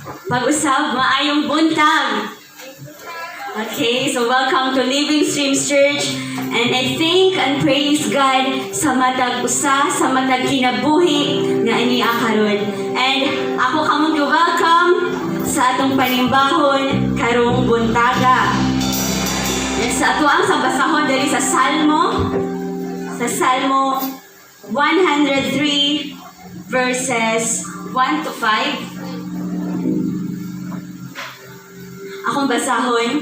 Pag-usab, maayong buntag. Okay, so welcome to Living Streams Church. And I thank and praise God sa matag usa, sa matag kinabuhi nga ani karon. And ako kamong welcome sa atong panimbahon karong buntaga. And sa ato ang sa basahon diri sa Salmo 103 verses 1 to 5. Akong basahon.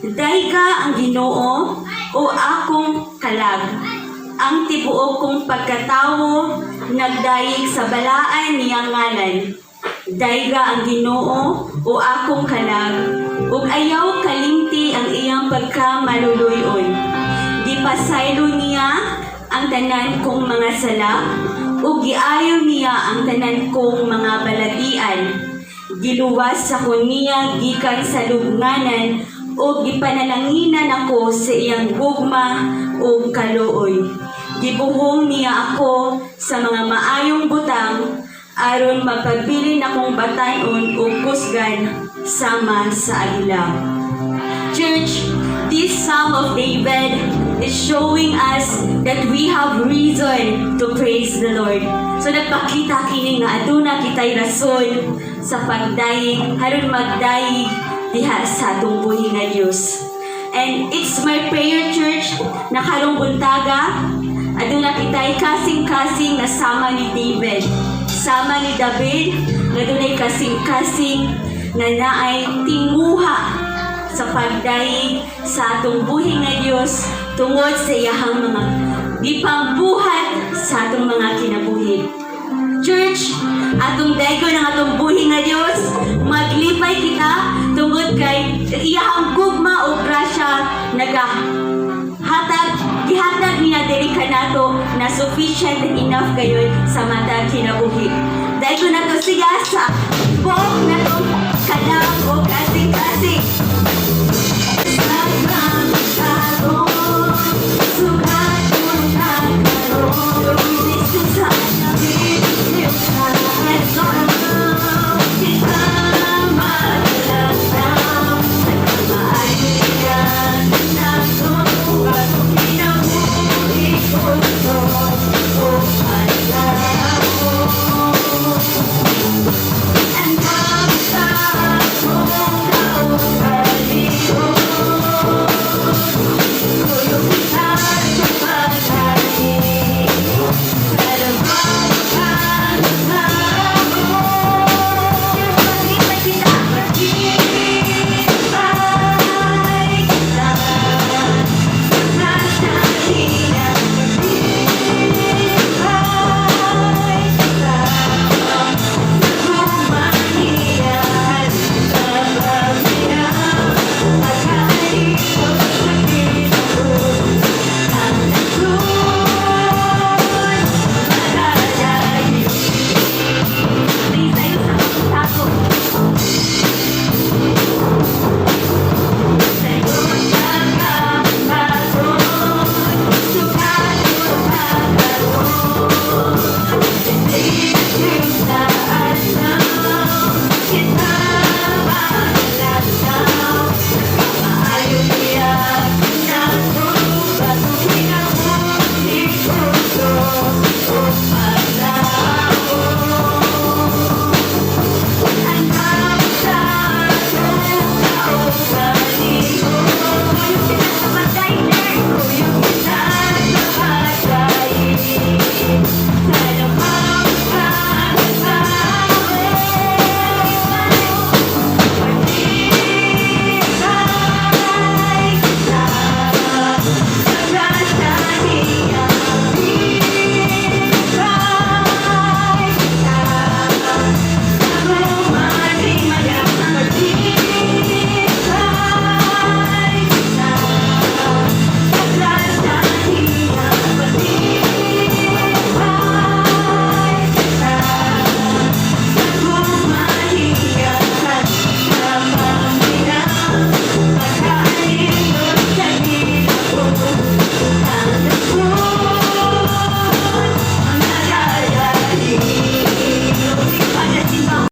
"Dayga ang Ginoo o akong kalag. Ang tibuok kong pagkatawo nagdayeg sa balaan niyang ngalan. Dayga ang Ginoo o akong kalag ug ayaw kalimti ang iyang pagkamaluluyon. Gipasaylo niya ang tanan kong mga sala ug giayo niya ang tanan kong mga balatian. Giluwas ako niya gikan sa lubnganan ug gipanalanginan ako sa iyang gugma ug kaluoy. Gibuhong niya ako sa mga maayong butang aron magpabilin akong batan-on ug kusgan sama sa agila." Church, this Psalm of David is showing us that we have reason to praise the Lord. So nagpakita kini nga aduna kitay rason sa pagdayeg, aron magdayeg diha sa atong buhi nga Dios. And it's my prayer, church, na karong buntaga, aduna kitay kasing-kasing nga sama ni David. Sama ni David, nga dunay kasing-kasing nga naay tinguha sa pagdayeg sa atong buhi nga Dios tungod sa iyahang mga gipambuhat sa atong mga kinabuhi. Church, atong daygon ang atong buhi nga Dios, maglipay kita tungod kay iyahang gugma o grasya naga hatag gihatag niya diri kanato na sufficient and enough kayon sa matag kinabuhi. Daygon nato siya sa buok natong kalag o kasing-kasing. Sama.